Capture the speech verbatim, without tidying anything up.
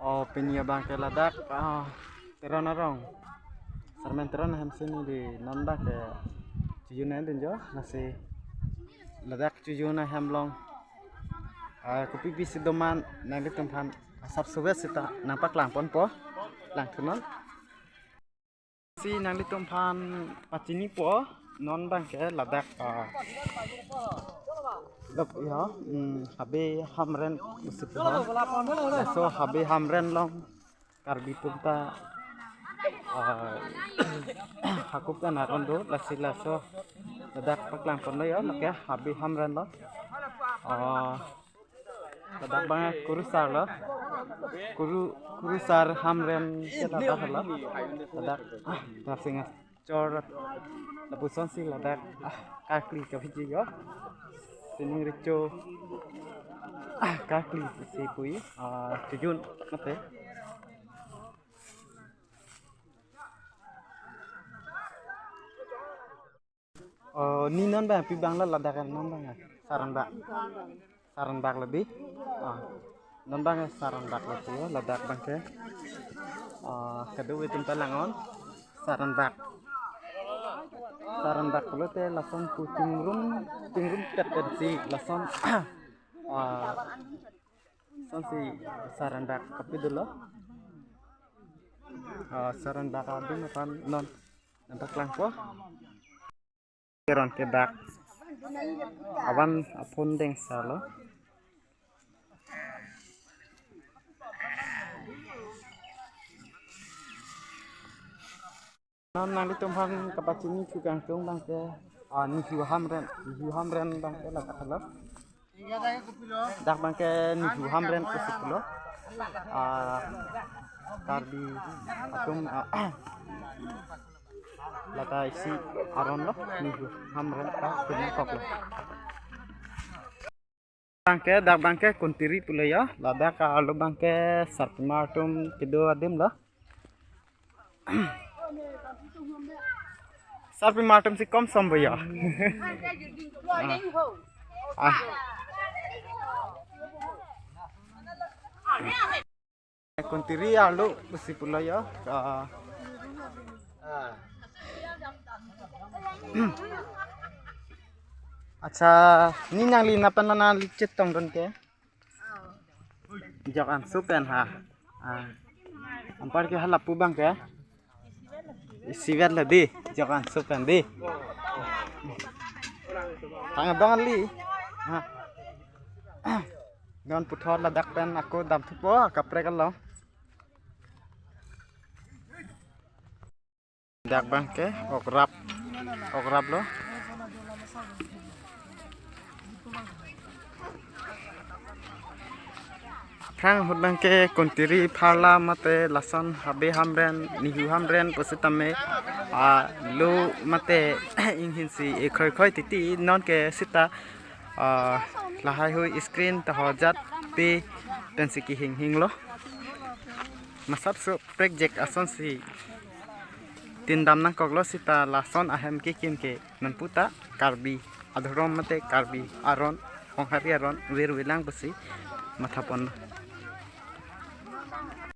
Oh, pini abang ke ladak, ah, Teron arong. Sarmen Teron ahem si neli non abang ke chojun nangdunjo, lasi ladak chojun ahem along, ah, kopi pisi do ma nanglitum aphan asap suwe seta nangpaklang ponpo, langthunon. Si nanglitum aphan pachinipo, non abang ke ladak, ah, lok ya, hmm, Habe Hamren pusi pu ha. Laso Habe Hamren along Karbi atum ta, ah, hako pen aron do, lasi laso ladak paklang ponlo ya, lok ya, Habe Hamren lo. Ah, ladak abang kurusar lo. Kuru, kurusar Hamren ke ladak lo. Ladak, ah, ladak singa chor lapuson si ladak, ah, karkli kaviji yo. Sining recho, ah, karkli si pu-i, ah, chojun mate. Oh, ne non abang pi abang lo ladak non abang, ah, Saranbak. Saranbak lo di. Ah, non abang Saranbak lo tu, ladak abang ke. Ah, kado-kave atum ta langnon. Saranbak. Saranbak pulote lason pu chingrum, chingrum tet tet si lason, ah, lason si Saranbak kapi dolo. Ah, Saranbak adim aphan non nangpaklangpo. Teron ke dak avan aphun dengsa lo. Non nanglitum aphan kapachini thu kangtung abang ke, ah, Nihu Hamren, Nihu Hamren abang ke ladak lo. Dak abang ke Nihu Hamren pusi pulo. Ah, Karbi atum, ah, lata isi aron lo, Nihu Hamren ta pinakok lo. Abang ke, dak abang ke Kuntiri pulo ya, ladak arlo abang ke sarpimar atum kedo adim lo. Sarpimar atum si kom som bo ya. Ah. Ah. Kuntiri arlo pusi pulo ya. Ah. Accha, ne nangli nangpen la nangli chetongdun ke? Jok an supen ha. Ah. Anpar ke halapu abang ke? Isivet lo di, jok an supen di. Tang abang ali. Ha. Non puthot ladak pen ako damthupo, kaprek along. Dak abang ke okrap, okrap lo. Aphrang ahut abang ke Kuntiri, Pharla mate lason Habe Hamren, Nihu Hamren pusitame, ah, lo mate inghin si ekhoi khoi titi, non ke seta, ah, lahai hui screen ta hojat pi pensi kehing hing lo. Masap so prekjak ason si tin dam nangkok lo seta lason ahem kekim ke nonpu ta Karbi adhorom mate Karbi aron, Honghari aron virvi lang pusi mathapon.